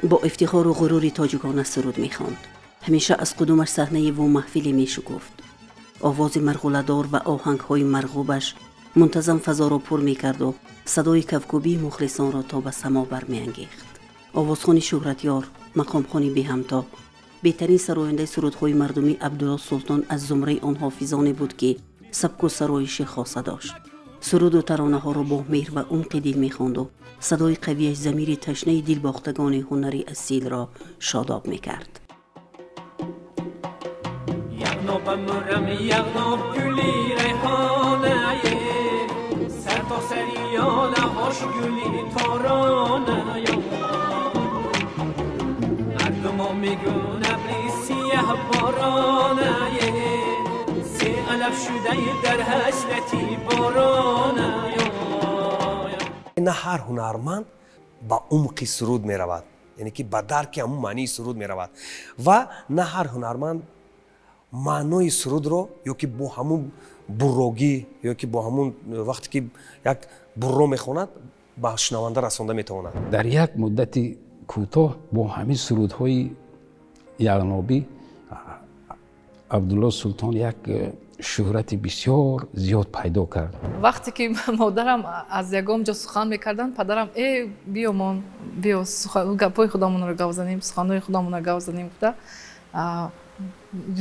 Бо ифтихору ғурури тоҷикона суруд мехонд. Ҳамеша аз қудумаш саҳнаи ву маҳфиле мешукуфт. Овози марғуладор ва оҳангҳои марғубаш мунтазам фазоро пур мекарду садои кафкӯбии мухлисонро то ба само бармеангехт. Овозхони шӯҳратёр, мақомхони беҳамто, беҳтарин сарояндаи сурудҳои мардумӣ Абдулло Султон аз зумраи он ҳофизоне буд, ки сабку сароиши хоса дошт. Суруду таронаҳоро бо меҳр ва умқи дил мехонду садои қавияш замири ташнаи дилбохтагони ҳунари асилро шодоб мекард. На ҳар ҳунарманд ба умқи суруд меравад, яъне ки ба дарки ҳамун маънии суруд меравад, ва на ҳар ҳунарманд маънои сурудро ё ки бо ҳамун буррогӣ, ё ки бо ҳамун вақте ки як бурро мехонад, ба шунаванда расонда метавонад. Дар як муддати кӯтоҳ бо ҳамин сурудҳои яғнобӣ Абдулло Султон як шӯҳрати бисёр зиёд пайдо кард. Вақте ки модарам аз ягон ҷо сухан мекарданд, падарам: «Э, биёмон, биё, гапҳои худамонро гап занем, суханҳои худамонро гап занем», гуфта,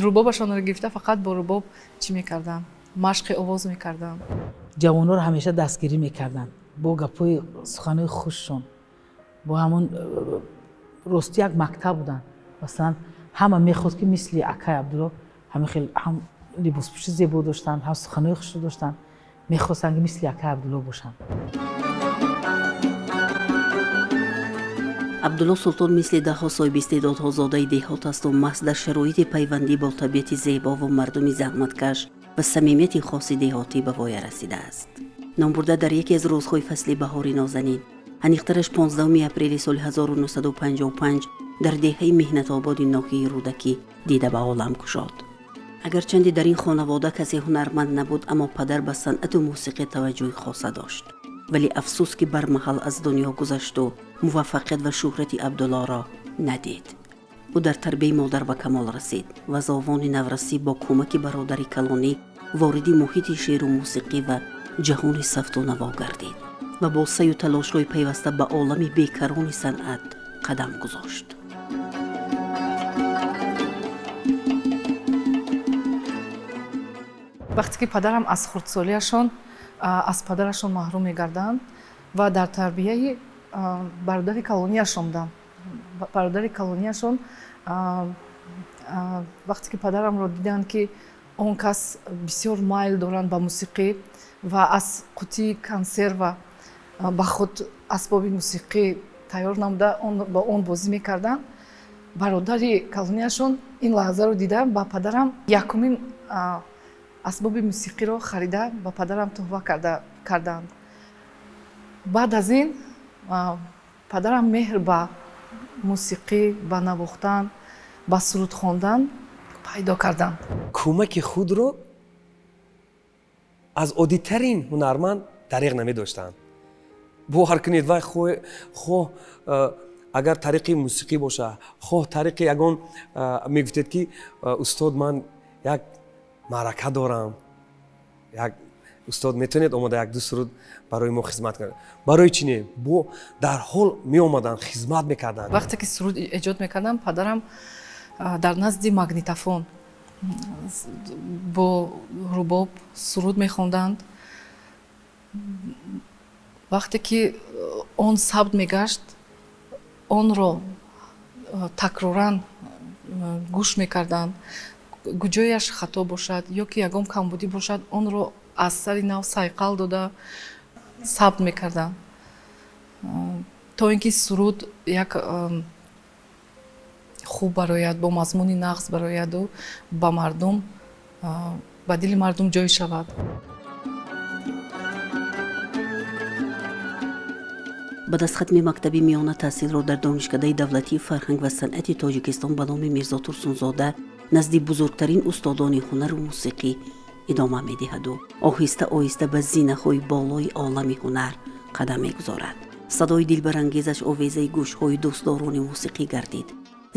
рубобашонро гирифта, фақат бо рубоб чӣ мекарданд, машқи овоз мекарданд. Ҷавонҳоро ҳамеша дастгирӣ мекарданд бо гапҳои суханҳои хушшон, бо ҳамон рости як мактаб буданд. Масалан, ҳама мехост, ки мисли акай Абдулло ҳамин хел ҳам либоспӯши зебо доштанд, ҳам суханҳои хушро доштанд, мехостанд, ки мисли акай Абдулло бошанд. Абдулло Султон мисли даҳҳо соҳиби истеъдодҳо зодаи деҳот асту маҳз дар шароити пайвандӣ бо табиати зебову мардуми заҳматкаш ва самимияти хоси деҳотӣ ба воя расидааст. Номбурда дар яке аз рӯзҳои фасли баҳори нозанин, аниқтараш 15 апрели соли 1955, дар деҳаи Меҳнатободи ноҳияи Рӯдакӣ дида ба олам кушод. Агарчанде дар ин хонавода касе ҳунарманд набуд, аммо падар ба санъату мусиқӣ таваҷҷӯҳи хоса дошт. Вале афсӯс, ки бармаҳал аз дунё гузашту муваффақият ва шӯҳрати Абдуллоро надид. Ӯ дар тарбияи модар ба камол расид ва зовони наврасӣ бо кӯмаки бародари калонӣ вориди муҳити шеъру мусиқӣ ва ҷаҳони савту наво гардид ва бо саъю талошҳои пайваста ба олами бекарони санъат қадам гузошт. Вақте ки падарам аз хурдсолиашон аз падарашон маҳрум мегарданд ва дар тарбияи бародари калонияшон буданд, бародари калонияшон вақте ки падарамро диданд, ки он кас бисёр майл доранд ба мусиқӣ ва аз қутии консерва ба худ асбоби мусиқӣ тайёр намуда, ба он бозӣ мекарданд, бародари калонияшон ин лаҳзаро дида, ба падарам якумин асбоби мусиқиро харида, ба падарам туҳфа карданд. Баъд аз ин падарам меҳр ба мусиқӣ, ба навохтан, ба суруд хондан пайдо карданд. Кӯмаки худро аз оддитарин ҳунарманд дареғ намедоштанд. Бовар кунед, вай хоҳ агар тариқи мусиқӣ боша, хоҳ тариқи ягон, мегуфтед, ки устод, ман як маърака дорам, як устод, метавонед омода як ду суруд барои мо хизмат кунед? Барои чӣ не, бо дар ҳол меомаданд, хизмат мекарданд. Вақте ки суруд эҷод мекардам, падарам дар назди магнитофон бо рубоб суруд мехонданд. Вақте ки он сабт мегашт, онро такроран гӯш мекарданд. Куҷояш хато бошад ё ки ягон камбудӣ бошад, онро аз сари нав сайқал дода сабт мекарданд, то ин ки суруд як хуб барояд, бо мазмуни нағз барояду ба мардум, ба дили мардум ҷой шавад. Баъд аз хатми мактаби миёна таҳсилро дар Донишкадаи давлатии фарҳанг ва санъати Тоҷикистон ба номи Мирзо Турсунзода назди бузургтарин устодони ҳунару мусиқӣ Идома медиҳаду оҳиста оҳиста ба зинаҳои болои олами ҳунар қадам мегузорад. Садои дилбарангезаш овезаи гӯшҳои дӯстдорони мусиқӣ гардид,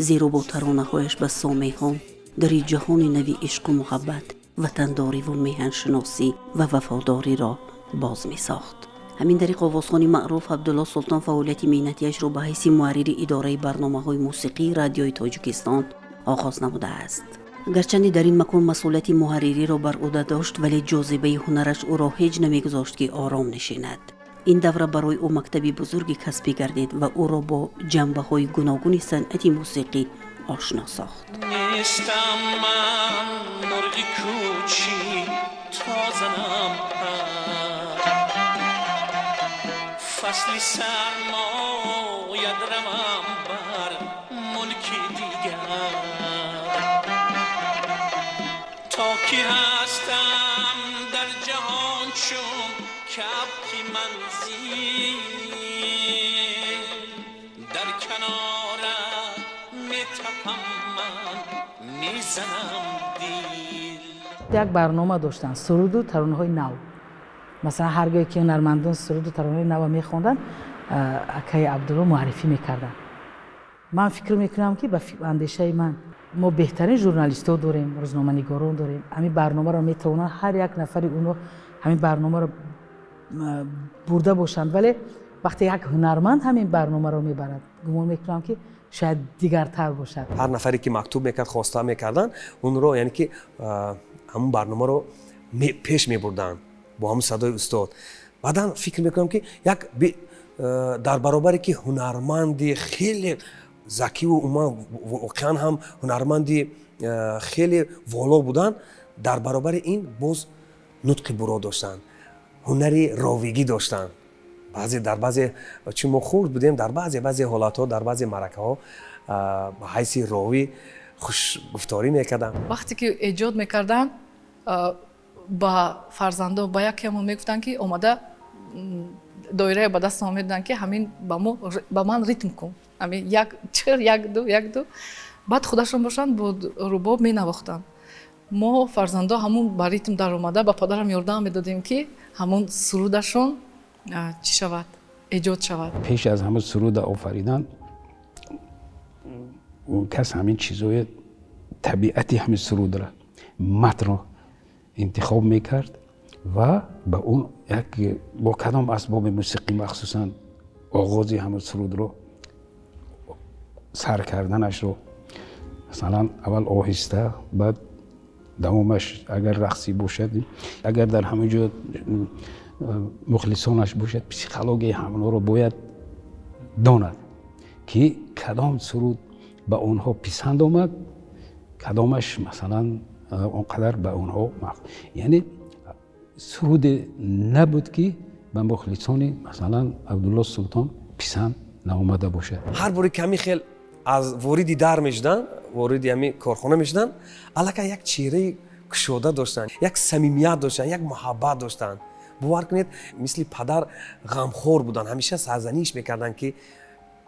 зеро бо таронаҳояш ба сомеҳон дари ҷаҳони нави ишқу муҳаббат, ватандориву меҳаншиносӣ ва вафодориро боз месохт. Ҳамин тариқ овозхони маъруф Абдулло Султон фаъолияти меҳнатиашро ба ҳайси муҳаррири идораи барномаҳои мусиқии Радиои Тоҷикистон оғоз намудааст. Гарчанде дар ин макон масъулияти муҳарририро бар ӯҳда дошт, вале ҷозибаи ҳунараш ӯро ҳеҷ намегузошт, ки ором нишинад. Ин давра барои ӯ мактаби бузурги касбӣ гардид ва ӯро бо ҷанбаҳои гуногуни санъати мусиқӣ ошно сохт. Нестам ман мурғи кӯчӣ, то занам фасли сармояд, равам бар мулки дигар. То ки ҳастам дар ҷаҳон чун кабки манзил, дар канора метапам ман, мезанам дил. Як барнома доштанд, суруду таронаҳои нав. Масалан, ҳар гоҳе ки ҳунармандон суруду таронаҳои нава мехонданд, акаи Абдулло муаррифӣ мекарданд. Ман фикр мекунам, ки ба андешаи ман, мо беҳтарин журналистҳо дорем, рӯзноманигорон дорем. Ҳамин барномаро метавонанд ҳар як нафари онҳо ҳамин барномаро бурда бошанд, вале вақте як ҳунарманд ҳамин барномаро мебарад, гумон мекунам, ки шояд дигартар бошад. Ҳар нафаре ки мактуб мекард, хоста мекарданд онро, яъне ки ҳамун барномаро пеш мебурданд бо ҳамун садои устод. Баъдан фикр мекунам, ки як дар баробаре ки ҳунарманди хеле закиву умуман воқеан ҳам ҳунарманди хеле воло буданд, дар баробари ин боз нутқи буро доштанд, ҳунари ровигӣ доштанд. Баъзе дар баъзе, чун мо хурд будем, дар баъзе ҳолатҳо, дар баъзе маъракаҳо ба ҳайси ровӣ хушгуфторӣ мекарданд. Вақте ки эҷод мекардам, ба фарзандо, ба якемо мегуфтанд, ки омада доирае ба дастам медоданд, ки ҳамин ба ман ритм кун, ҳамин як чир, як, ду, як, ду. Баъд худашон бошанд, бо рубоб менавохтанд. Мо фарзандо ҳамун ба ритм даромада ба падарам ёрдам медодем, ки ҳамун сурудашон чӣ шавад, эҷод шавад. Пеш аз ҳама суруда офаридан, кас ҳамин чизҳои табиати ҳамин сурудра, матнро интихоб мекард ва ба он як бо кадом асбоби мусиқӣ, махсусан оғози ҳамин сурудро сар карданашро, масалан, аввал оҳиста, баъд давомаш, агар рақсӣ бошад, агар дар ҳамин ҷо мухлисонаш бошад, психологияи ҳамонҳоро бояд донад, ки кадом суруд ба онҳо писанд омад, кадомаш, масалан, он қадар ба онҳо. Яъне суруде набуд, ки ба мухлисони, масалан, Абдулло Султон писанд наомада бошад. Ҳар боре ки ҳамин хел аз вориди дар мешуданд, вориди ҳамин корхона мешуданд, аллакай як чеҳраи кушода доштанд, як самимият доштанд, як муҳаббат доштанд. Бовар кунед, мисли падар ғамхор буданд. Ҳамеша сарзаниш мекарданд, ки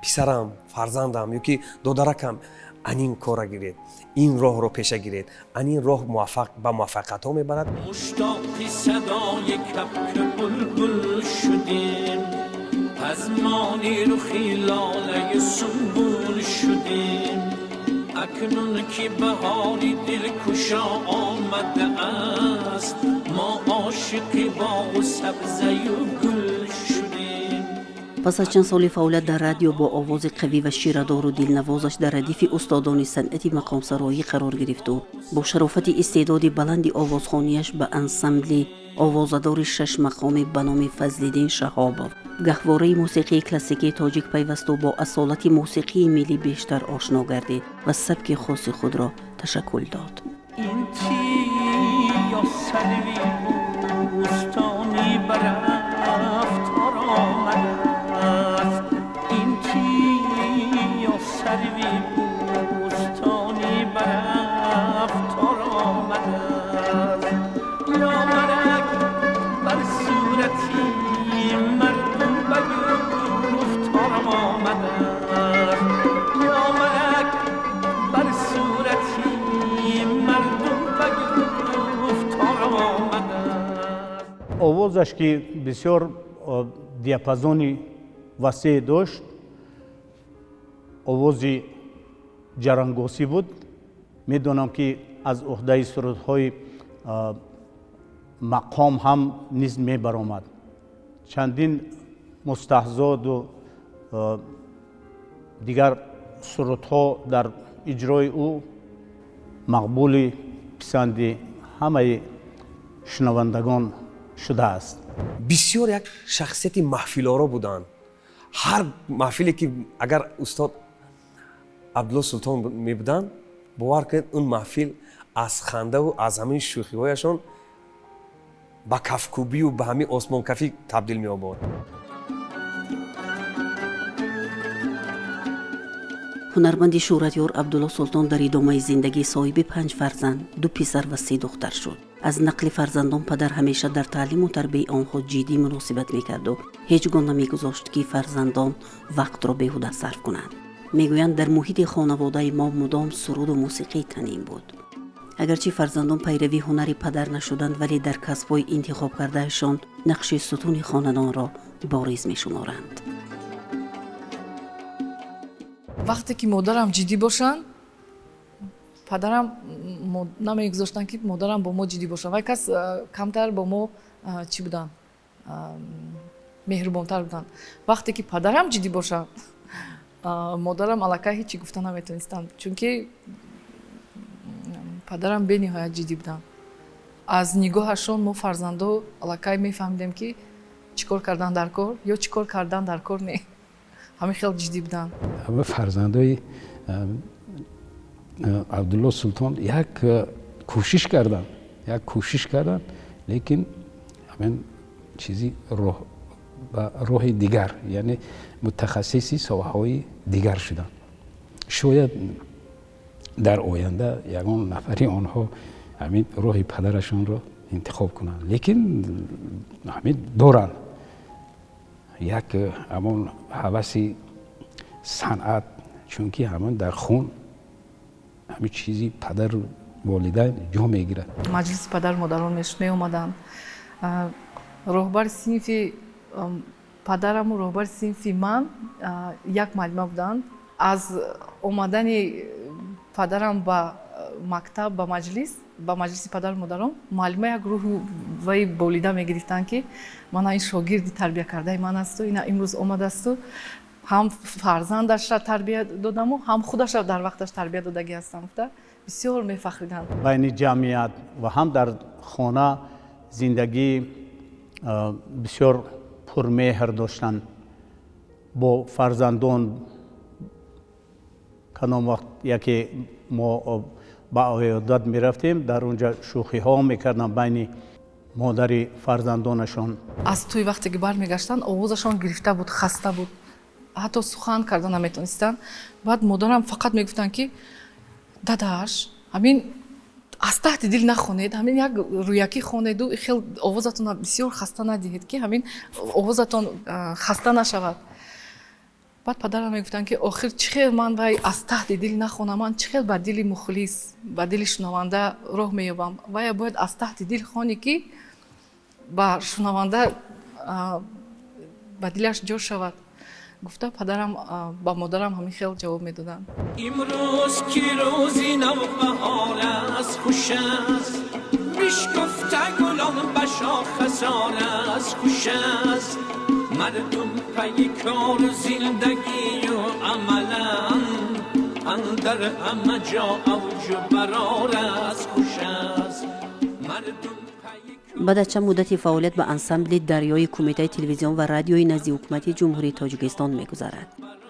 писарам, фарзандам ё ки додаракам, анин кора гиред, ин роҳро пеша гиред, анин роҳ муваффақ ба муваффақиятҳо мебарад. Муштоқи садои кабки булбул шудем, пазмони рухи лолаи сунбул шудем. Акнун ки баҳори дилкушо омадааст, мо ошиқи боғу сабзаю гул шудем. Пас аз чанд соли фаъолият дар радио бо овози қавӣ ва ширадору дилнавозаш дар радифи устодони санъати мақомсароӣ қарор гирифту бо шарофати истеъдоди баланди овозхонияш ба ансамбли овозадори шашмақоме ба номи Фазлиддин Шаҳобов, гаҳвораи мусиқии классикии тоҷик пайвасту бо асолати мусиқии миллӣ бештар ошно гардид ва сабки хоси худро ташаккул дод. Ин ё сарви бӯстони барафтор омадааст, ин ё сарви бӯстони барафтор омадааст, ё морак бар сурати мардум ба гуфторам омадааст, ё морак бар сурати. Овозаш ки бисёр диапазони васеъ дошт, овози ҷарангосӣ буд. Медонам, ки аз уҳдаи сурудҳои мақом ҳам низ мебаромад. Чандин мустаҳзоду дигар сурудҳо дар иҷрои ӯ мақбули писанди ҳамаи шунавандагон шудааст. Бисёр як шахсияти маҳфилоро буданд. Ҳар маҳфиле ки агар устод Абдулло Султон мебуданд, бовар кунед, он маҳфил аз хандаву аз ҳамин шӯхиҳояшон ба кафкӯбию ба ҳамин осмонкафӣ табдил меёбод. Ҳунарманди шӯҳратёр Абдулло Султон дар идомаи зиндагӣ соҳиби панҷ фарзанд, ду писар ва се духтар шуд. Аз нақли фарзандон, падар ҳамеша дар таълиму тарбияи онҳо ҷиддӣ муносибат мекарду ҳеҷ гоҳ намегузошт, ки фарзандон вақтро беҳуда сарф кунанд. Мегӯянд, дар муҳити хонаводаи мо мудом суруду мусиқӣ танин буд. Агарчи фарзандон пайрави ҳунари падар нашуданд, вале дар касбҳои интихобкардаашон нақши сутуни хонадонро бориз мешуморанд. Вақте ки модарам ҷиддӣ бошанд, падарам намегузоштанд, ки модарам бо мо ҷиддӣ бошанд. Вай кас камтар бо мо чӣ буданд, меҳрубонтар буданд. Вақте ки падарам ҷиддӣ бошанд, модарам аллакай ҳечи гуфта наметавонистанд, чунки падарам бениҳоят ҷиддӣ буданд. Аз нигоҳашон мо фарзандо аллакай мефаҳмидем, ки чӣ кор кардан дар кор ё чӣ кор кардан дар кор не. Ҳамин хел ҷиддӣ буданд. Фарзандои Абдулло Султон як кӯшиш карданд, лекин ҳамин чизи роҳ ба роҳи дигар, яъне мутахассиси соҳаҳои дигар шуданд. Шояд дар оянда ягон нафари онҳо ҳамин роҳи падарашонро интихоб кунанд, лекин ҳамин доранд як ҳамон ҳаваси санъат, чунки ҳамон дар хун ҳамин чизи падару волидайн ҷо мегирад. Маҷлиси падару модарон меомаданд. Роҳбари синфи падараму роҳбари синфи ман як муаллима буданд. Аз омадани падарам ба мактаб, ба маҷлиси падару модарон, муаллима як рӯҳу вай болида мегирифтанд, ки мана ин шогирди тарбиякардаи ман асту ина имрӯз омадасту ҳам фарзандашра тарбия додаму, ҳам худашро дар вақташ тарбия додагӣ ҳастам гуфта бисёр мефахриданд. Байни ҷамъият ва ҳам дар хона зиндагӣ бисёр пурмеҳр доштанд бо фарзандон. Кадом вақт яке мо ба иёдат мерафтем, дар он ҷа шӯхиҳо мекарданд байни модари фарзандонашон. Аз тӯи вақте ки бармегаштанд, овозашон гирифта буд, хаста буд, ҳатто сухан карда наметонистанд. Баъд модарам фақат мегуфтанд, ки дадаш, ҳамин аз таҳти дил нахонед, ҳамин як рӯякӣ хонеду хел овозатонро бисёр хаста надиҳед, ки ҳамин овозатон хаста нашавад. Баъд падарам мегуфтанд, ки охир чӣ хел ман вай аз таҳти дил нахонам, ман чӣ хел ба дили мухлис, ба дили шунаванда роҳ меёбам? Вая бояд аз таҳти дил хонӣ, ки ба шунаванда ба дилаш ҷо шавад, гуфта падарам ба модарам ҳамин хел ҷавоб медоданд. Имрӯз ки рӯзи навбаҳор аст, хуш аст, бишкуфта гулон ба шохасор аст, хуш аст. Мардум пайи кору зиндагию амалан, андар ҳама ҷо авҷу барор аст, хуш аст. Мардум Баъд аз чанд муддати фаъолият ба ансамбли дарёи Кумитаи телевизион ва радиои назди ҳукумати Ҷумҳурии Тоҷикистон мегузарад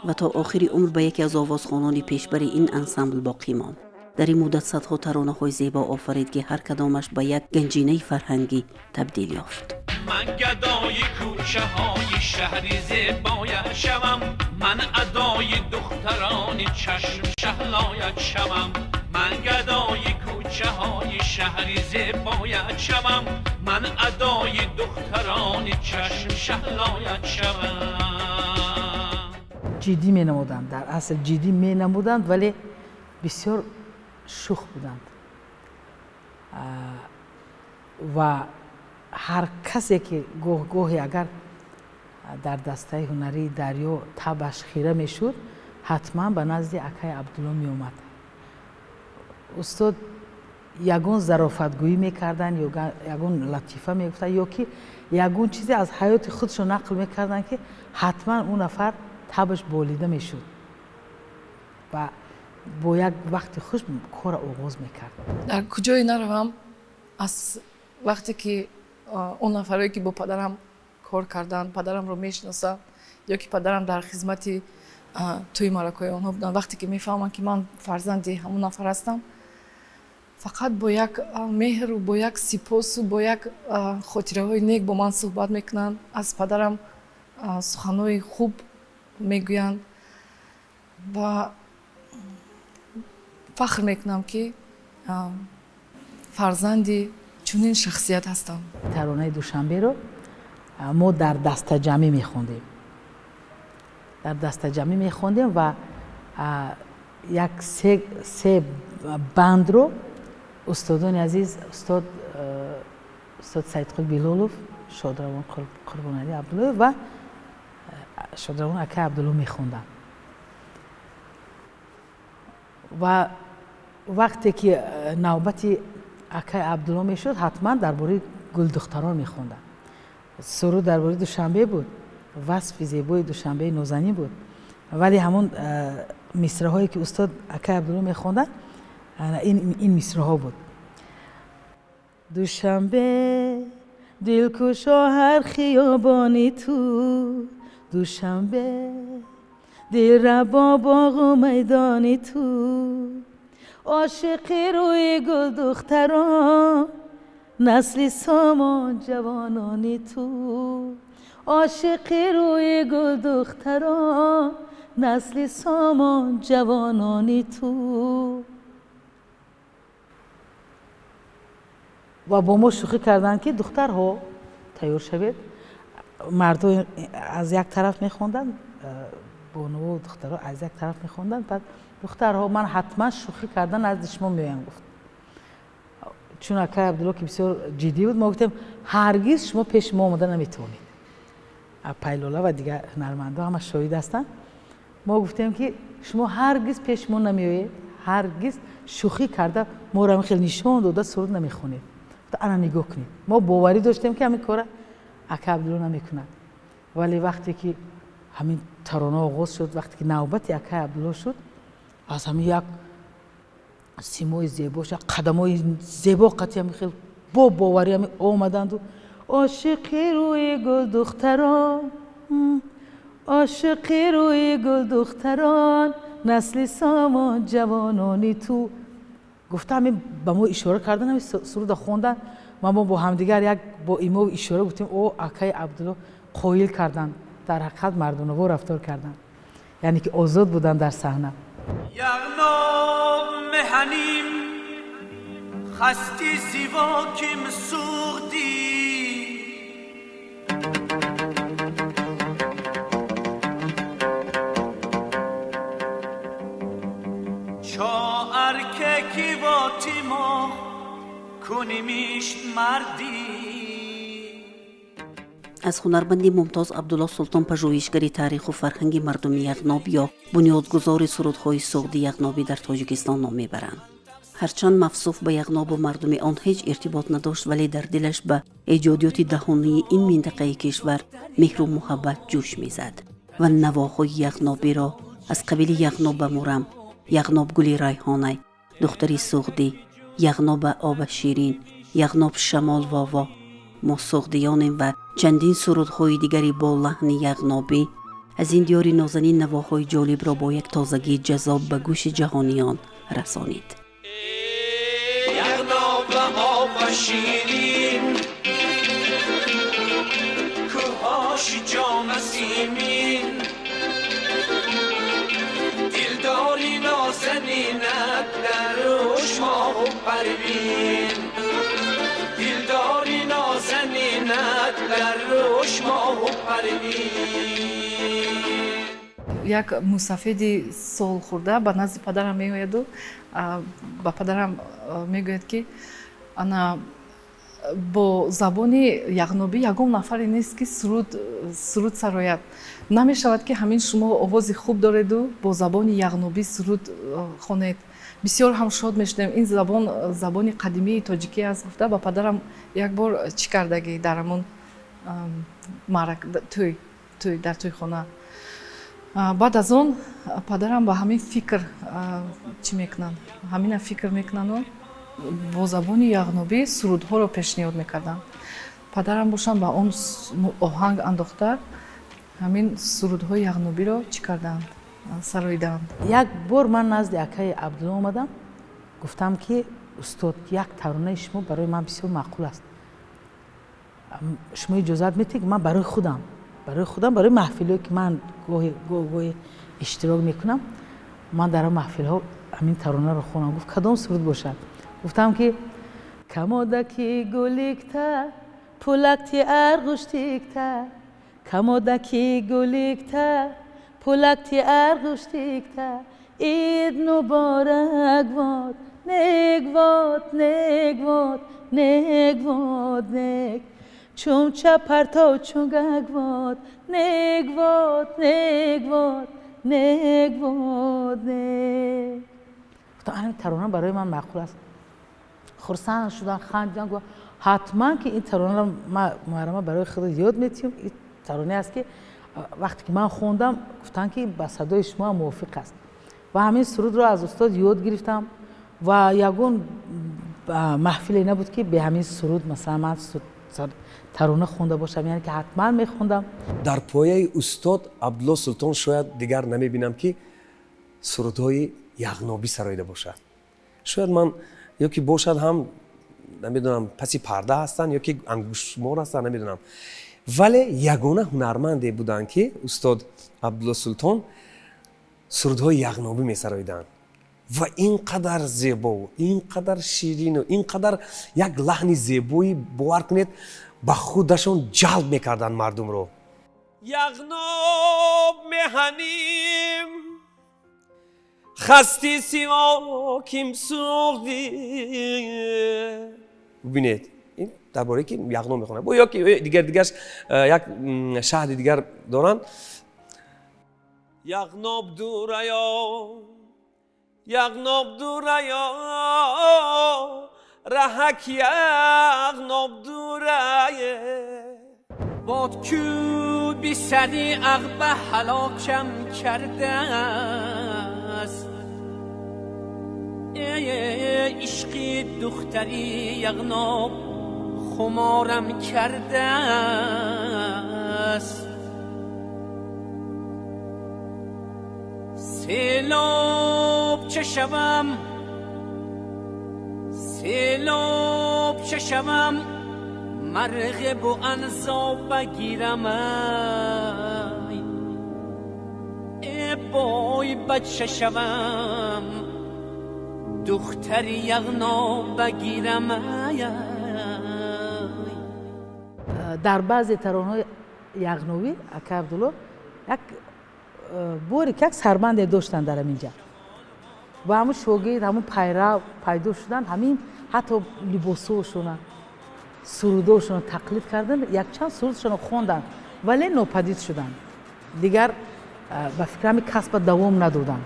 ва то охири умр ба яке аз овозхонони пешбари ин ансамбл боқӣ монд. Дар ин муддат садҳо таронаҳои зебо офарид, ки ҳар кадомаш ба як ганҷинаи фарҳангӣ табдил ёфт. Ман гадои кӯчаҳои шаҳри зебоят шавам, ман адои духтарони чашм шаҳлоят шавам, ман гадои кӯчаҳои шаҳри зебоят шавам, ман адои духтарони чашм шаҳлоят шавам. Ҷиддӣ менамуданд, дар асл ҷиддӣ менамуданд, вале бисёр шӯх буданд ва Ҳар касе ки гоҳ-гоҳе агар дар дастаи ҳунарии Дарё табаш хира мешуд, ҳатман ба назди акаи Абдулло меомад. Устод ягон зарофатгӯӣ мекарданд ё ягон латифа мегуфтанд, ё ки ягон чизе аз ҳаёти худшон нақл мекарданд, ки ҳатман ӯ нафар табаш болида мешуд ва бо як вақти хуш корро оғоз мекард. Дар куҷое наравам, аз вақте ки он нафарое ки бо падарам кор карданд, падарамро мешиносанд ё ки падарам дар хизмати тӯи маъракаҳои онҳо буданд, вақте ки мефаҳманд, ки ман фарзанди ҳамон нафар ҳастам, фақат бо як меҳру бо як сипосу бо як хотираҳои нек бо ман суҳбат мекунанд, аз падарам суханҳои хуб мегӯянд ва фахр мекунам, ки фарзанди чунин шахсият ҳастам. Таронаи Душанберо мо дар дастаҷамъӣ мехондем, дар дастаҷамъӣ мехондем ва як се бандро устодони азиз, устод Саидқул Билолов, шодравон Қурбоналӣ Абдуллоев ва шодравон акаи Абдулло мехонданд. Ва вақте ки навбати акаи Абдулло мешуд, ҳатман дар бораи гулдухтарон мехонданд. Суруд дар бораи Душанбе буд, васфи зебои Душанбеи нозанин буд, вале ҳамон мисраҳое ки устод акаи Абдулло мехонданд, ин мисраҳо буд: Душанбе дилкушо ҳар хиёбони ту, Душанбе дилрабо боғу майдони ту, ошиқи рӯи гулдухтарон, насли сомон ҷавонони ту, ошиқи рӯи гулдухтарон, насли сомон ҷавонони ту. Ва бо мо шӯхӣ карданд, ки духтарҳо тайёр шавед. Мардҳо аз як тараф мехонданд, бонуву духтарҳо аз як тараф мехонданд. Баъд духтарҳо, ман ҳатман шӯхӣ карда назди шумо меоям, гуфт. Чун акаи Абдулло ки бисёр ҷиддӣ буд, мо гуфтем, ҳаргиз шумо пеши мо омода наметавонед. Пайлола ва дигар ҳунармандҳо ҳама шоҳид ҳастанд. Мо гуфтем, ки шумо ҳаргиз пеши мо намеоед, ҳаргиз шӯхӣ карда моро хел нишон дода суруд намехонед. Ана нигоҳ кунед. Мо боварӣ доштем, ки ҳамин кора ака Абдулло намекунад, вале вақте ки ҳамин тарона оғоз шуд, вақте ки навбати акаи Абдулло шуд, аз ҳамин як симои зебош, қадамҳои зебо қатъи ҳамин хел бо боварӣ ҳамин омаданду ошиқи рӯи гулдухтарон, ошиқи рӯи гулдухтарон, насли сомон ҷавонони ту, гуфта, ҳамин ба мо ишора кардан, ҳамин суруда хондан. Ма мо бо ҳамдигар як бо имову ишора гуфтем, о, акаи Абдулло қоил карданд, дар ҳақиқат мардонавор рафтор карданд, яъне ки озод буданд дар саҳна. یغناب مهنیم خستی زیواکیم سوختی چا ارککی واتی ما کنیمیش مردی. Аз ҳунарманди мумтоз Абдулло Султон, пажӯҳишгари таъриху фарҳанги мардуми яғноб ё бунёдгузори сурудҳои суғди яғнобӣ дар Тоҷикистон ном мебаранд. Ҳарчанд мавсуф ба Яғнобу мардуми он ҳеҷ иртибот надошт, вале дар дилаш ба эҷодиёти даҳонии ин минтақаи кишвар меҳру муҳаббат ҷӯш мезад ва навоҳои яғнобиро аз қабили Яғноб ба мурам, Яғноб гули райҳонай, духтари суғдӣ, Яғноба оба ширин, Яғноб шамол вово, мо суғдиёнем ва чандин сурудҳои дигари бо лаҳни яғнобӣ аз ин диёри нозанин навоҳои ҷолибро бо як тозагии ҷаззоб ба гӯши ҷаҳониён расонид. یغناب آب شیرین کوهاش جان سیمین دلداری نازنینت در ماه و پروین دلداری نازنینت در روش ماه و پروین. Як мусафеди солхӯрда ба назди падарам меояду ба падарам мегӯяд, ки ана Бо забони яғнобӣ ягон нафаре нест, ки суруд сарояд. Намешавад, ки ҳамин шумо овози хуб дореду бо забони яғнобӣ суруд хонед. Бисёр ҳам шод мешудем. Ин забон забони қадимии тоҷикӣ аст, гуфта, ба падарам як бор чӣ кардагӣ дар ҳамон маърака, тӯй, дар тӯйхона. Баъд аз он падарам ба ҳамин фикр чӣ мекунанд, ҳамина фикр мекунанду бо забони яғнобӣ сурудҳоро пешниҳод мекарданд. Падарам бошам, ба он оҳанг андохта, ҳамин сурудҳои яғнобиро чӣ карданд, сароиданд. Як бор ман назди акаи Абдулло омадам, гуфтам, ки устод, як таронаи шумо барои ман бисёр маъқул аст. Шумо иҷозат медиҳед, ки ман барои худам, барои маҳфилҳое, ки ман гоҳи гоҳи иштирок мекунам, ман дар он маҳфилҳо ҳамин таронаро хонам? Гуфт: «Кадом суруд бошад?» Гуфтам, ки камодаки гуликта, пулакти арғуштикта, камодаки гуликта, пулакти арғуштикта, ид муборак бод, нек бод, нек бод, нек бод, нек чумча партов чунгак бод, нек бод, нек бод, нек бод, нек. Гуфтам, ҳамин тарона барои ман маъқул аст. Хурсанд шудан, хандидан. Гуфт: «Ҳатман, ки ин таронаро муҳаррама барои худат ёд метиҳем. Ин таронае аст, ки вақте ки ман хондам, гуфтанд, ки ба садои шумо ҳам мувофиқ аст». Ва ҳамин сурудро аз устод ёд гирифтам ва ягон маҳфиле набуд, ки бе ҳамин суруд, масалан, ман тарона хонда бошам, яъне ки ҳатман мехондам. Дар пояи устод Абдулло Султон шояд дигар намебинам, ки сурудҳои яғнобӣ сароида бошад. Шояд ман ё ки бошад ҳам, намедонам, паси парда ҳастанд ё ки ангуштшумор ҳастанд, намедонам. Вале ягона ҳунарманде буданд, ки устод Абдулло Султон сурудҳои яғнобӣ месароиданд ва ин қадар зебову ин қадар ширину ин қадар як лаҳни зебоӣ, бовар кунед, ба худашон ҷалб мекарданд мардумро. Яғноб меҳаним хасти сиёким суғди. Бубинед, ин дар бораи ки яғноб мехонад бо ё ки дигар дигарш як шаҳди дигар доранд. Яғноб дурая, яғноб дурая, раҳак яғноб дурае. Бод کوبی سری اغبه هلاکم کرده است. ای عشقی دختری یغناب خمارم کرده است. سیلاب چه شوم، سیلاب چه شوم، مرغ و انزا بگیرم. ای بای بچه شوم، دختر یغنا بگیرم. Дар баъзе таронаҳои яғновӣ ака Абдулло як боре ки як сарбанде доштанд дар ҳамин ҷа ва ҳамун шогирд, ҳамун пайрав пайдо шуданд. Ҳамин ҳатто либосҳошона, сурудошона тақлид карданд, якчанд сурудшона хонданд, вале нопадид шуданд. Дигар ба фикр ҳами касба давом надоданд,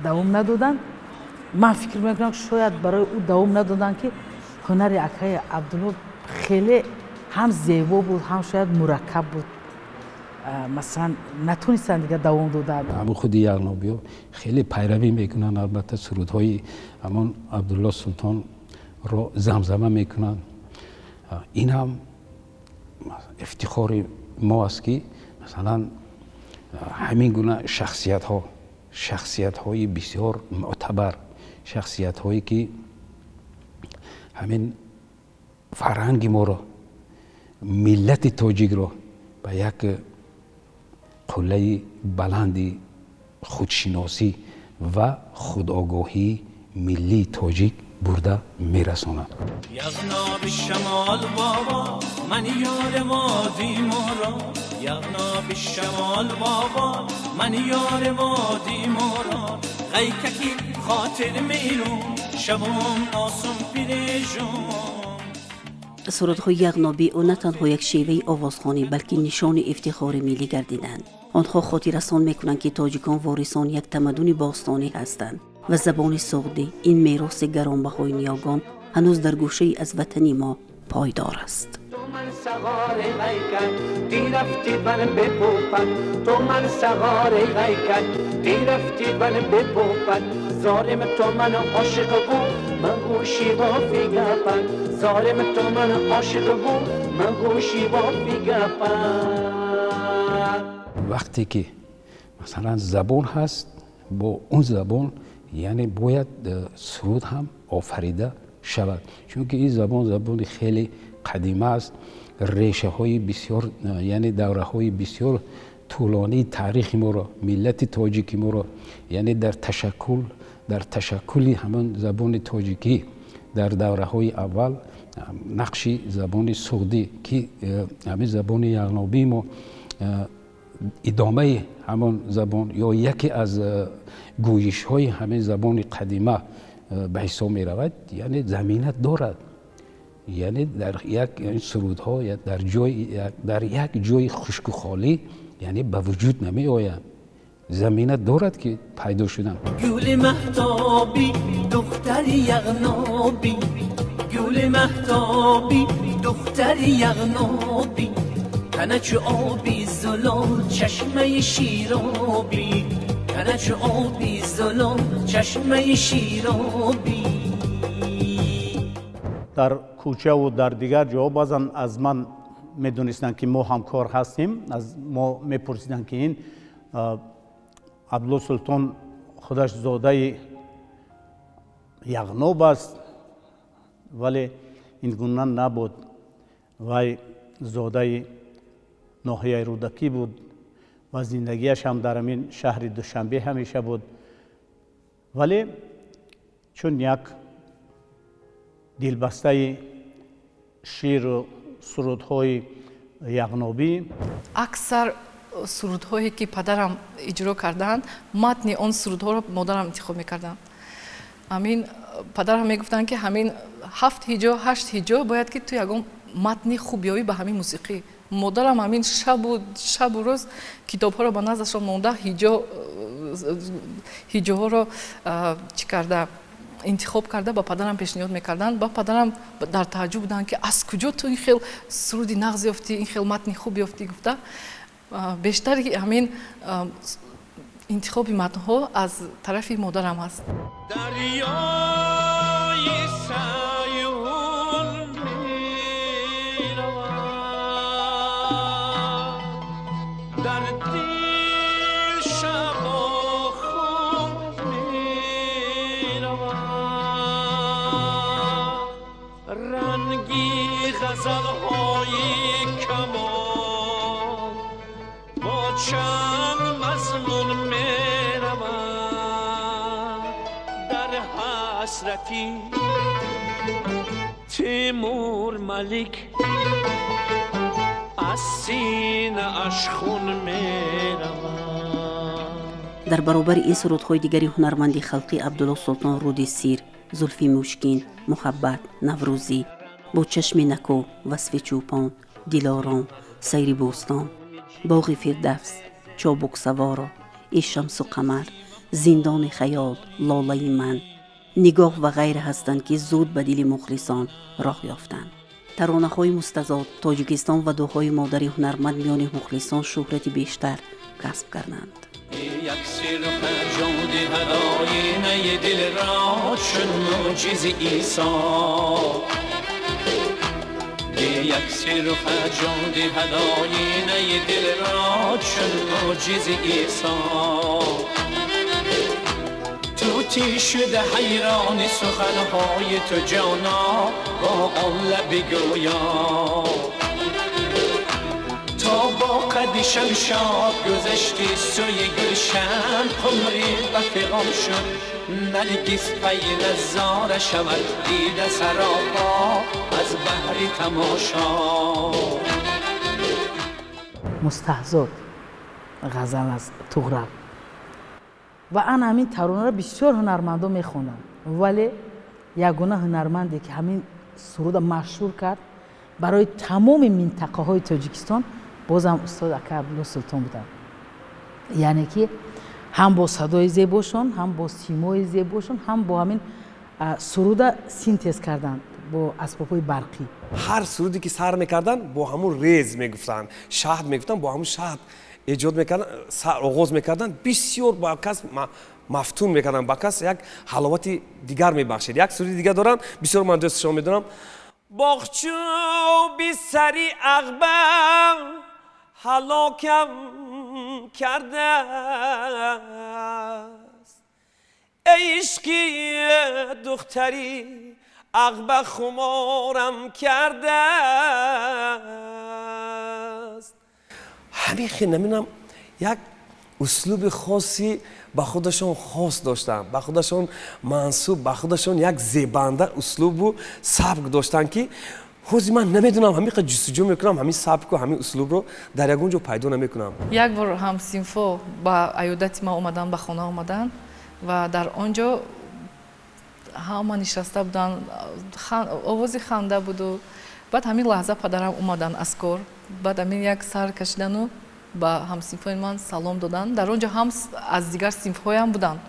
давом надоданд. Ман фикр мекунам, шояд барои ӯ давом надоданд, ки ҳунари акаи Абдулло хеле ҳам зебо буд, ҳам шояд мураккаб буд. Масалан, натонистанд дигар давом додан. Ҳамун худи яғнобиҳо хеле пайравӣ мекунанд, албатта, сурудҳои ҳамон Абдулло Султонро замзама мекунанд. Ин ҳам ифтихори мо аст, ки масалан ҳамин гуна шахсиятҳо, шахсиятҳои бисёр мӯътабар, шахсиятҳое ки ҳамин фарҳанги моро, миллати тоҷикро ба як қуллаи баланди худшиносӣ ва худогоҳии миллии тоҷик бурда мерасонад. یغناب شمال بابا من یار وادی مورا، یغناب شمال بابا من یار وادی مورا، غیککی خاطر میرون شبم ناسم پیرژون. Сурудҳои яғнобии ӯ на танҳо як шеваи овозхонӣ, балки нишони ифтихори миллӣ гардиданд. Онҳо хотиррасон мекунанд, ки тоҷикон ворисони як тамаддуни бостонӣ ҳастанд ва забони суғдӣ, ин мероси гаронбаҳои ниёгон, ҳанӯз дар гӯшае аз ватани мо пойдор аст. من سوار غیکت دی رفتی بن بپوپد، تو من سوار غیکت دی رفتی بن بپوپد، ظالم تو من عاشق بود من گوشی با فیگپد، ظالم تو من عاشق بود من گوشی با فیگپد. Вақте ки масалан забон ҳаст, бо он забон яъне бояд суруд ҳам офарида шавад, чунки ин забон забони хеле қадима аст, решаҳои бисёр, яъне давраҳои бисёр тӯлонии таърихи моро, миллати тоҷики моро, яъне дар ташаккули ҳамон забони тоҷикӣ дар давраҳои аввал нақши забони суғдӣ, ки ҳамин забони яғнобии мо идомаи ҳамон забон ё яке аз гӯйишҳои ҳамин забони қадима ба ҳисоб меравад, яъне замина дорад, яъне дар як сурудҳо дар як ҷои хушку холӣ яъне ба вуҷуд намеоянд, замина дорад ки пайдо шудан. گل مهتابی دختر یغنابی، گل مهتابی دختر یغنابی، تنه چو آبی زلال چشمه شیرابی، تنه چو آبی زلال چشمه شیرابی. Дар кӯчаву дар дигар ҷоҳо баъзан аз ман медонистанд, ки мо ҳамкор ҳастем, аз мо мепурсиданд, ки ин Абдулло Султон худаш зодаи Яғноб аст, вале ин гуна набуд. Вай зодаи ноҳияи Рӯдакӣ буд ва зиндагиаш ҳам дар ҳамин шаҳри Душанбе ҳамеша буд, вале чун як дилбастаи шеъру сурудҳои яғнобӣ. Аксар сурудҳое, ки падарам иҷро карданд, матни он сурудҳоро модарам интихоб мекарданд. Ҳамин падарам мегуфтанд, ки ҳамин ҳафт ҳиҷо, ҳашт ҳиҷо бояд, ки ту ягон матни хуб ёбӣ ба ҳамин мусиқӣ. Модарам ҳамин шабу рӯз китобҳоро ба наздашон монда, ҳиҷоҳоро чӣ карда, интихоб карда, ба падарам пешниҳод мекарданд. Ба падарам дар тааҷҷуб буданд, ки аз куҷо ту ин хел суруди нағз ёфтӣ, ин хел матни хуб ёфтӣ гуфта. Бештари ҳамин интихоби матнҳо аз тарафи модарам аст. دریای سیحون میرود، در دل شباخون میرود، رنگی غزلهای کمال با چند مضمون میرود، در حسرتی تیمور ملک از سینه اش خون میرود. Дар баробари ин, сурудҳои дигари ҳунарманди халқӣ Абдулло Султон «Руди Сир», «Зулфи мушкин», «Муҳаббат», «Наврӯзӣ», «Бо чашми нако», «Васфи чӯпон», «Дилором», «Сайри бӯстон», «Боғи Фирдавс», «Чобуксаворо», «Эй шамсу қамар», «Зиндони хаёл», «Лолаи ман», «Нигоҳ» ва ғайра ҳастанд, ки зуд ба дили мухлисон роҳ ёфтанд. Таронаҳои мустазод, «Тоҷикистон» ва «Дуои модари ҳунарманд» миёни мухлисон шӯҳрати бештар касб карданд. یک سر جان دهد آینه دل را چون معجز عیسی، یک سر جان دهد آینه دل را چون معجز عیسی، طوطی شده حیران سخنهای تو جانا با آن لب گویا، تا با قد شمشاد گذشتی سوی گلشن، قمری به فغان شد نرگس پی نظاره شود دیده سراپا از بهر تماشا. «Мустаҳзод» ғазал аз Туғрал ва ана ҳамин таронаро бисёр ҳунармандо мехонанд, вале ягона ҳунарманде, ки ҳамин суруда машҳур кард. Барои тамоми минтақаҳои Тоҷикистон бозам устод ака Абдулло Султон буданд. Яъне ки ҳам бо садои зебошон, ҳам бо симои зебошон, ҳам бо ҳамин суруда синтез карданд бо асбобҳои барқӣ. Ҳар суруде ки сар мекарданд, бо ҳамун рез мегуфтанд, шаҳд мегуфтанд, бо ҳамун шаҳд эҷод мекарданд, оғоз мекарданд. Бисёр ба кас мафтун мекарданд, ба кас як ҳаловати дигар мебахшид. Як суруди дигар доранд, бисёр ман дӯстшон медорам. Боғчӯби сари ағба ҳалокам кардааст, эй ишқи духтари ағба хуморам кардааст. Ҳамин хел намедонам, як услуби хоси ба худашон хос доштанд, ба худашон мансуб, ба худашон як зебанда услубу сабк доштанд, ки ҳозир ман намедонам, ҳамин қадр ҷустуҷӯ мекунам, ҳамин сабку ҳамин услубро дар ягон ҷо пайдо намекунам. Як бор ҳамсинфо ба аёдати ман омаданд, ба хона омаданд ва дар он ҷо ҳама нишаста буданд, овози ханда буду. Баъд ҳамин лаҳза падарам омаданд аз кор. Баъд ҳамин як сар кашидану ба ҳамсинфои ман салом доданд. Дар он ҷо ҳам аз дигар синфҳоям буданд.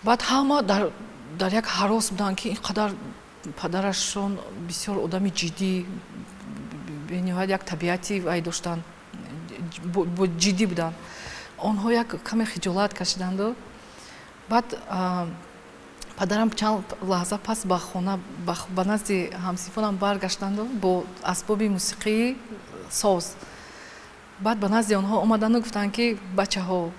Баъд ҳама дар як ҳарос буданд, ки ин қадар падарашон бисёр одами ҷиддӣ, бениҳоят як табиати вай доштанд, ҷиддӣ буданд. Онҳо як каме хиҷолат кашиданду. Баъд падарам чанд лаҳза пас ба хона, ба назди ҳамсинфонам баргаштанду бо асбоби мусиқии соз. Баъд ба назди онҳо омаданду гуфтанд, ки бачаҳо,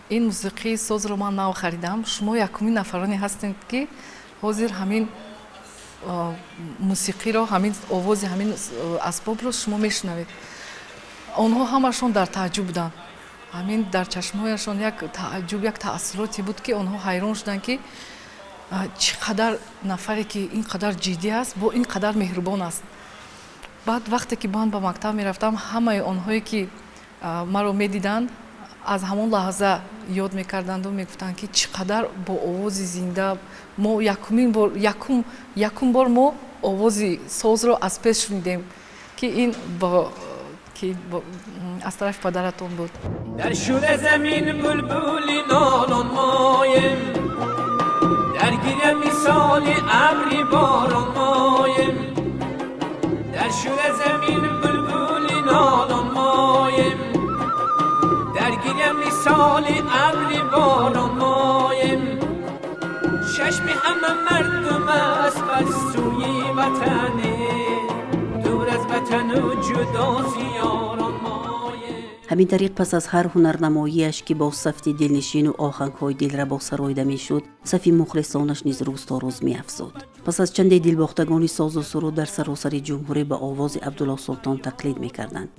ин мусиқии созро ман нав харидам, шумо якумин нафароне ҳастед, ки ҳозир ҳамин мусиқиро, ҳамин овози ҳамин асбобро шумо мешунавед. Онҳо ҳамашон дар тааҷҷуб буданд. Ҳамин дар чашмҳояшон як тааҷҷуб, як таассуроте буд, ки онҳо ҳайрон шуданд, ки чӣ қадар нафаре, ки ин қадар ҷиддӣ аст, бо ин қадар меҳрубон аст. Баъд вақте ки ман ба мактаб мерафтам, ҳамаи онҳое, ки маро медиданд, аз ҳамон лаҳза ёд мекарданду мегуфтанд, ки чӣ қадар бо овози зинда мо якумин бор, якум бор мо овози созро аз пеш шунидем, ки ин ки аз тарафи падаратон буд. Дар шура замин булбули нолон моем, дар гиря мисоли абри борон моем. Дар шура замин булбули нолон моем, дар гиря мисоли абри борон моем. Чашми ҳама мардум аст бар сӯи ватане, дур аз ватану ҷудо зиёрон моем. Ҳамин тариқ, пас аз ҳар ҳунарнамоияш, ки бо сафти дилнишину оҳангҳои дилрабо сароида мешуд, сафи мухлисонаш низ рӯз то рӯз меафзуд. Пас аз чанде дилбохтагони созу суруд дар саросари ҷумҳурӣ ба овози Абдулло Султон тақлид мекарданд,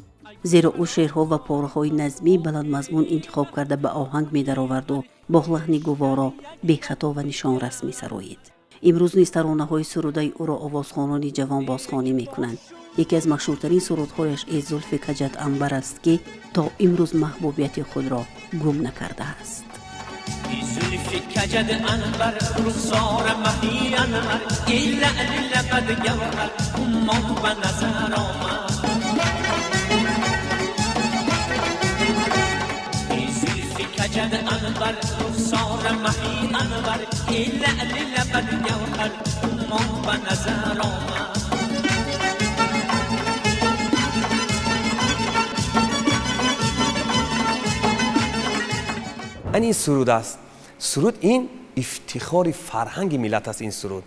зеро ӯ шеърҳо ва пораҳои назмии баландмазмун интихоб карда ба оҳанг медароварду бо лаҳни гуворо, бехато ва нишонрас месароид. Имрӯз низ таронаҳои сурудаи ӯро овозхонони ҷавон бозхонӣ мекунанд. Яке аз машҳуртарин сурудҳояш «Эй зулфи каҷат анбар» аст, ки то имрӯз маҳбубияти худро гум накардааст. Зулфи каҷад анбар, рухсора маҳи анвар, эй лаъли лабад гавҳар, уммон ба назар омад. Эй зулфи каҷад анбар, рухсора маҳи анвар, эй лаъли лабад гавҳар, уммон ба назар омад. Ин суруд аст. Суруд ин ифтихори фарҳанги миллат аст. Ин суруд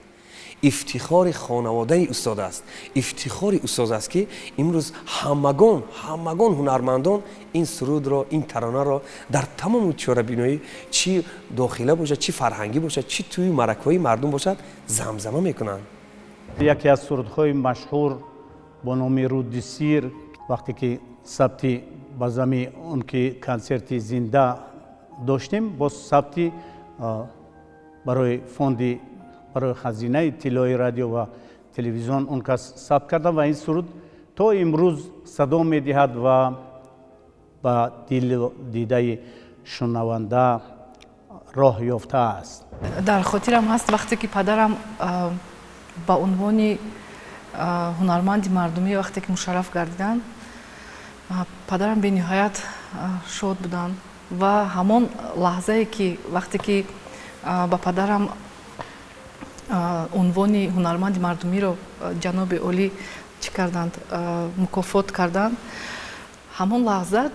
ифтихори хонаводаи устод аст, ифтихори устоз аст, ки имрӯз ҳамагон ҳунармандон ин сурудро, ин таронаро дар тамоми чорабиноӣ, чӣ дохила бошад, чӣ фарҳангӣ бошад, чӣ тӯи маъракаҳои мардум бошад, замзама мекунанд. Яке аз сурудҳои машҳур бо номи «Руди сир», вақте ки сабти ба зами он ки консерти зинда доштем, боз сабти барои фонди, барои хазинаи тиллои радио ва телевизион он кас сабт кардам ва ин суруд то имрӯз садо медиҳад ва ба дилу дидаи шунаванда роҳ ёфтааст. Дар хотирам ҳаст, вақте ки падарам ба унвони ҳунарманди мардумӣ вақте ки мушарраф гардиданд, падарам бениҳоят шод буданд ва ҳамон лаҳзае ки вақте ки ба падарам унвони ҳунарманди мардумиро ҷаноби олӣ чӣ карданд, мукофот карданд, ҳамон лаҳза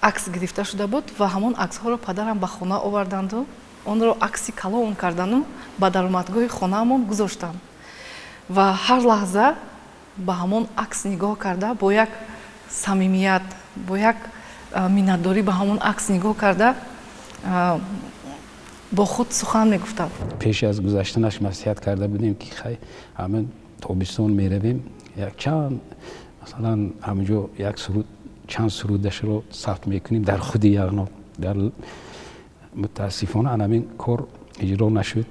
акс гирифта шуда буд ва ҳамон аксҳоро падарам ба хона оварданду онро акси калон кардану ба даромадгоҳи хонаамон гузоштанд ва ҳар лаҳза ба ҳамон акс нигоҳ карда, бо як самимият, бо як миннатдорӣ ба ҳамон акс нигоҳ карда, бо худ сухан мегуфтанд. Пеш аз гузаштанаш маслиҳат карда будем, ки хай, ҳамин тобистон меравем, як чанд, масалан, ҳаминҷо як суруд, чанд сурудашро сабт мекунем дар худи Яғноб. Дар мутаассифона ҳамин кор иҷро нашуд.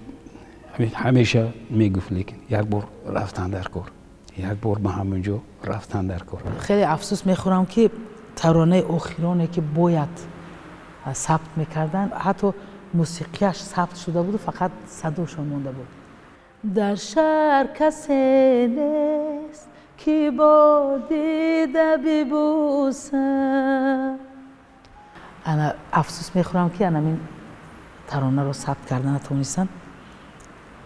Ҳамеша мегуфт, лекин як бор рафтан дар кор, як бор ба ҳамин ҷо рафтан дар кор. Хеле афсӯс мехӯрам, ки таронаи охироне ки бояд сабт мекарданд, ҳатто мусиқияш сабт шуда буду, фақат садошон монда буд. Дар шаҳр касе нест, ки бо дида бибӯсад. Ана афсӯс мехӯрам, ки анамин таронаро сабт карда натавонистанд,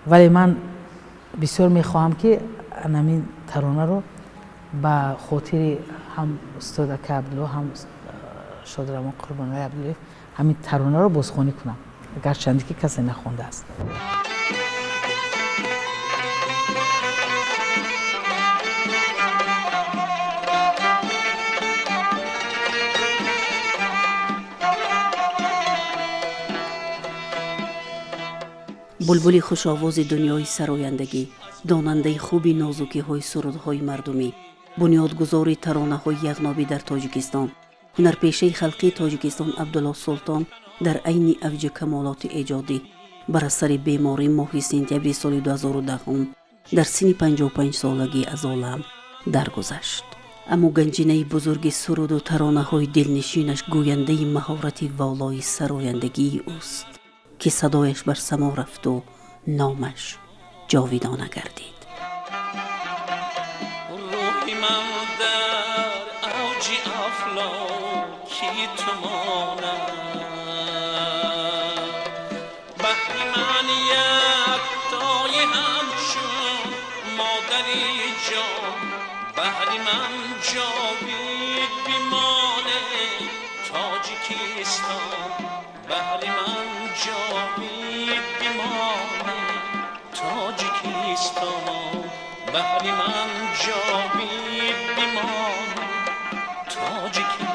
вале ман бисёр мехоҳам, ки анамин таронаро ба хотири ҳам устод ака Абдулло, ҳам шодравон Қурбонали Абдуллоев ҳамин таронаро бозхонӣ кунам, гарчанде ки касе нахондааст. Булбули хушовози дунёи сарояндагӣ, донандаи хуби нозукиҳои сурудҳои мардумӣ, бунёдгузори таронаҳои яғнобӣ дар Тоҷикистон, ҳунарпешаи халқии Тоҷикистон Абдулло Султон дар айни авҷи камолоти эҷодӣ бар асари беморӣ моҳи сентябри соли 2010 дар синни 55 солагӣ аз олам даргузашт. Аммо ганҷинаи бузурги суруду таронаҳои дилнишинаш гӯяндаи маҳорати волои сарояндагии ӯст, ки садояш бар само рафту номаш ҷовидона гардид. Рӯҳи ман дар авҷи афлоки тумонад, баҳри ман яктои ҳамчун модари ҷон, баҳри ман ҷовид бимоне Тоҷикистон, баҳри ман ҷовид бимоне Тоҷикистон, баҳри ман ҷовид бимоне Тоҷикистон.